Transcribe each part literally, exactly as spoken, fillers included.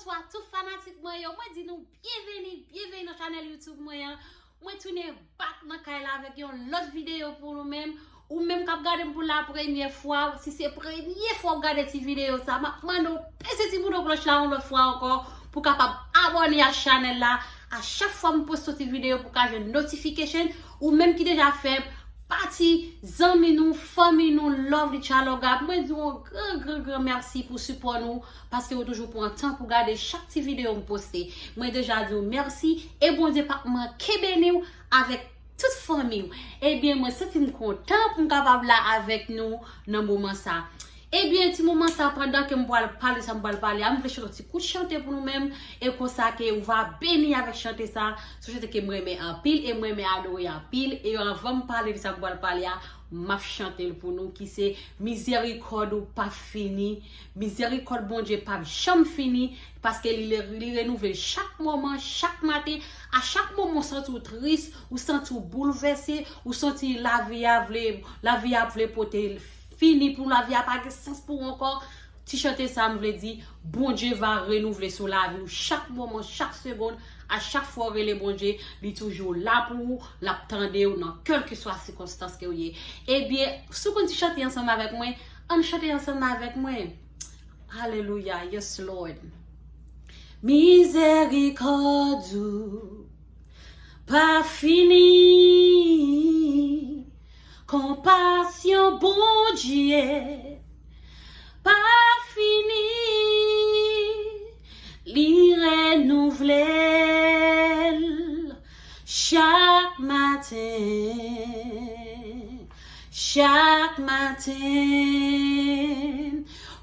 Bonswa tout fanatik mwen yo, mwen di nou byenveni, byenveni nan chanèl YouTube mwen an. Mwen tounen back nan kay la avèk yon lòt videyo pou nou menm. Ou menm k ap gade m pou la premyè fwa, si se premye fwa w ap gade ti videyo sa, m ap mande w peze ti bouton klòch la yon lòt fwa ankò pou w kapab abòne a chanèl la. A chak fwa m poste yon ti videyo pou w ka jwenn notification, ou menm ki deja fè pati zanmi nou, fanmi nou, Lovely Chaloga, mwen di w yon gran, gran, gran mèsi pou sipò nou, paske w toujou pran tan pou gade chak ti videyo m poste. Mwen deja di w mèsi, e Bondye p ap manke beni w avèk tout fanmi w. Ebyen, mwen santi m kontan pou m kapab la avèk nou nan moman sa. Ebyen, ti moman sa, pandan ke m pral pale sa m pral pale a, m vle chante yon ti kout chante pou nou menm, e konsa ke ou va beni avèk chante sa. Se yon chante ke m renmen anpil, e m renmen adore anpil, e anvan m pale de sa m pral pale a, m ap chante l pou nou, ki se Mizèrikòd ou p ap fini, mizèrikòd Bondye p ap janm fini, paske li, li renouvle chak moman, chak maten. A chak moman w santi w tris, ou santi w boulvèse, ou santi lavi a vle, lavi a vle pote fini pou lavi a pa gen sans pou ou ankò. Ti chante sa m vle di, Bondye va renouvle sou lavi w chak moman, chak segonn, a chak fwa w rele Bondye, li toujou la pou ou, l ap tande w nan kèlkeswa sikonstans ke w ye. Ebyen, si w konn ti chante ansanm avèk mwen, ann chante ansanm avèk mwen. Alelouya, yes Lord. Mizèrikòd ou pa fini, konpasyon Bondye pa fini, li renouvle l chak maten, chak maten.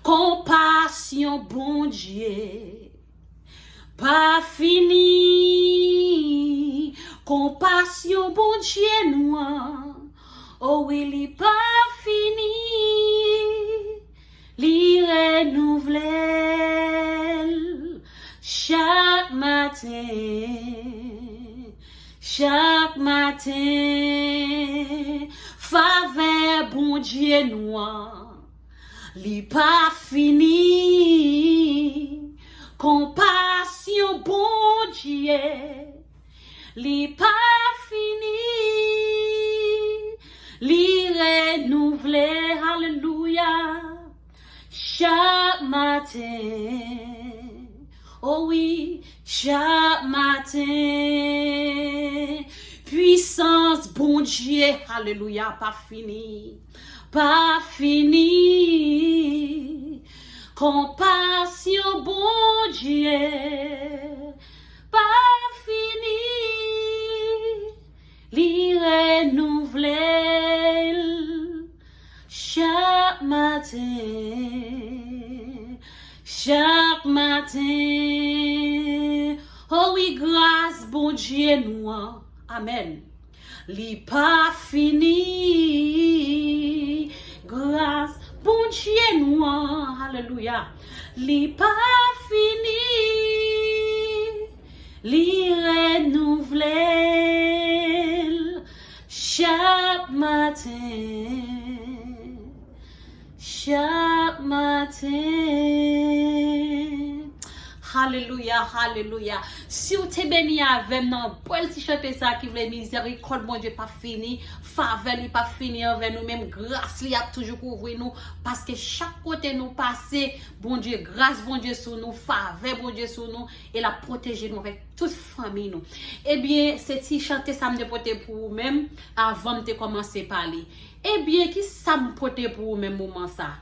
Konpasyon Bondye pa fini, konpasyon Bondye nou an, o wi, li pa fini, li renouvle l chak maten, chak maten. Favè Bondye nou an, li pa fini, konpasyon Bondye, li pa fini, li renouvle, alelouya, chak maten. O wi, chak maten. Pwisans Bondye, alelouya, pa fini, pa fini. Konpasyon Bondye pa fini, li renouvle l chak maten, chak maten. O wi, gras Bondye nou an. Amèn. Li pa fini. Gras Bondye nou an, alelouya, li pa fini. Li renouvle l chak maten, chak maten. Alelouya, alelouya. Si w te beni avè m nan bèl ti chante sa ki vle mizèrikòd Bondye p ap fini, favè li p ap fini anvè nou menm, gras li ap toujou kouvri nou, paske chak kote nou pase, Bondye, gras Bondye sou nou, favè Bondye sou nou, e l ap pwoteje nou avèk tout fanmi nou. Ebyen, se ti chante sa m te pote pou ou menm, avan m te kòmanse pale. Ebyen, ki sa m pote pou ou menm moman sa?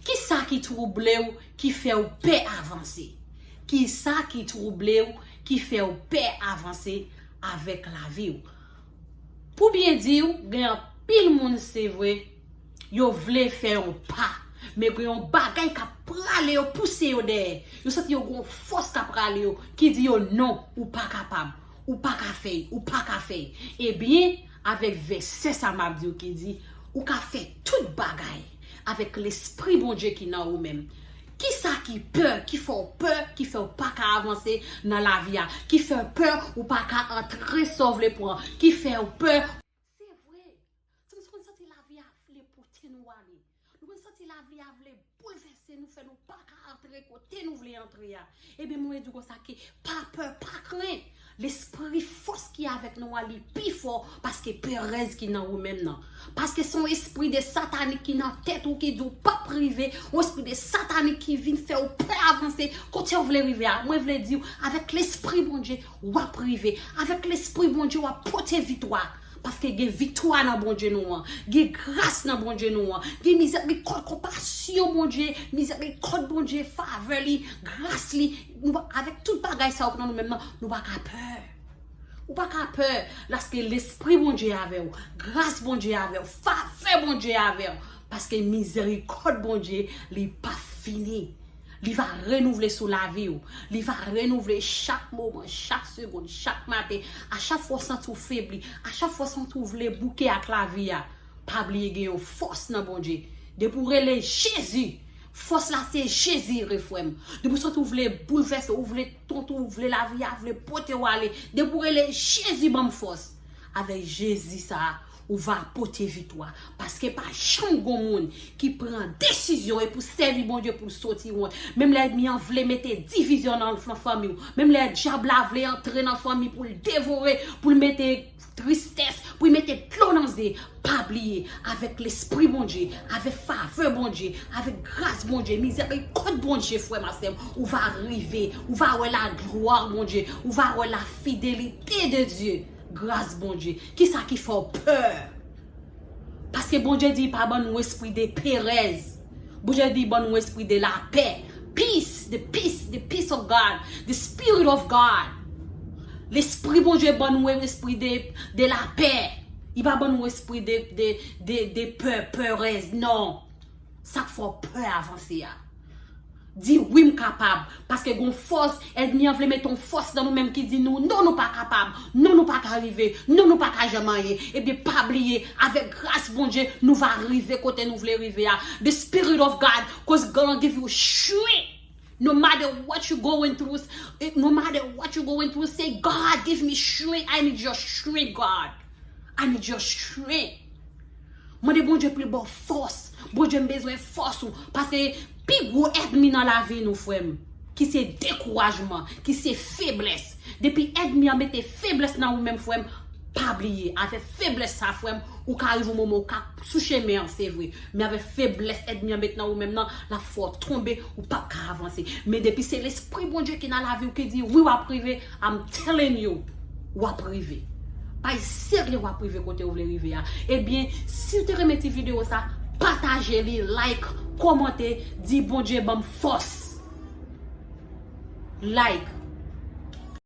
Ki sa ki twouble w, ki fè w pè avanse? Ki sa ki twouble w, ki fè w pè avanse avèk lavi w? Pou byen di w, gen anpil moun, se vre, yo vle fè yon pa, men gen yon bagay k ap prale yo, pouse yo dèyè. Yo santi yo gen yon fòs k ap prale yo, ki di yo, "Non, ou pa kapab, ou pa ka fè, ou pa ka fè." Ebyen, avèk vèsè sa m ap di w ki di, ou ka fè tout bagay avèk Lespri Bondye ki nan ou menm. Ki sa ki pè, ki fè w pè, ki fè w pa ka avanse nan lavi a, ki fè w pè ou pa ka antre sa w vle pran, ki fè w pè? Se vre, si nou konn santi lavi a vle pote nou ale, nou konn santi lavi a vle boulvèse Se nou fè nou pa ka antre kote nou vle antre a. Ebyen, mwen di konsa ke pa pè, pa krenn. Lespri fòs ki avèk nou a, li pi fò paske perèz ki nan ou menm nan. Paske se yon espri de satanik ki nan tèt ou ki di w p ap rive, yon espri de satanik ki vin fè w pè avanse kote w vle rive a. Mwen vle di w, avèk lespri Bondye, w ap rive. Avèk lespri Bondye, w ap pote viktwa. Paske gen viktwa nan Bondye nou an. Gen gras nan Bondye nou an. Gen mizèrikòd, konpasyon Bondye, mizèrikòd Bondye, favè li, gras li. Nou pa, avèk tout bagay sa yo k nan nou menm nan, nou pa ka pè. Ou pa ka pè, laske lespri Bondye avè w, gras Bondye avè w, favè Bondye avè w. Paske mizèrikòd Bondye, li pa fini. Li va renouvle sou lavi w. Li va renouvle chak moman, chak segonn, chak maten. A chak fwa w santi w febli, a chak fwa w santi w vle bouke ak lavi a, pa bliye gen yon fòs nan Bondye. Depi w rele Jezi, fòs la se Jezi, refrè m. Depi w santi w vle boulvèse, ou vle tonte, ou vle lavi a vle pote w ale. Depi w rele Jezi, ban m fòs. Avèk Jezi sa a, ou va pote viktwa. Paske pa janm gon moun ki pran desizyon e pou sèvi Bondye pou l soti wont. Menm lè ènmi an vle mete divizyon nan, nan fanmi w, menm lè dyab la vle antre nan fanmi pou l devore, pou l mete tristès, pou l mete dlo nan zye, pa bliye, avèk lespri Bondye, avèk favè Bondye, avèk gras Bondye, mizèrikòd Bondye, frè m ak sè m, ou va rive, ou va wè laglwa Bondye, ou va wè lafidelite de Dye. Gras Bondye. Kisa ki fè w pè? Paske Bondye di pa ban nou espri de perèz. Bondye di ban nou espri de lapè. Peace, the peace, the peace of God, the spirit of God. Lespri Bondye ban nou espri de, de lapè. Li pa ban nou espri de, de, de, de pè, perèz, non. Sa k fè w pè avanse a. Di wi, m kapab. Paske gon fòs, ènmi an vle mete yon fòs nan nou menm ki di nou, non, nou pa kapab, non, nou pa ka rive, non, nou pa ka janm anyen. Ebyen, pa bliye, avèk gras Bondye, nou va rive kote nou vle rive a. The Spirit of God, 'cause God give you strength. No matter what you going through, eh, no matter what you going through, say, "God, give me strength. I need your strength, God. I need your strength." Mande Bondye pou l ba w fòs. Bondye, m bezwen fòs ou. Paske pi gwo ènmi nan lavi nou, frè m, ki se dekourajman, ki se feblès. Depi ènmi an mete feblès nan ou menm, frè m, pa bliye, avèk feblès sa, frè m, ou ka rive yon moman ou ka sou chemen an, se vre. Men avèk feblès ènmi an met nan ou menm nan, l ap fè w tonbe, ou p ap ka avanse. Men depi se Lespri Bondye ki nan lavi w ki di, wi, w ap rive, I'm telling you, w ap rive. Bay serye, w ap rive kote w vle rive a. Ebyen, si w te renmen ti videyo sa, pataje li, like, kòmante, di Bondye ban m fòs. Like,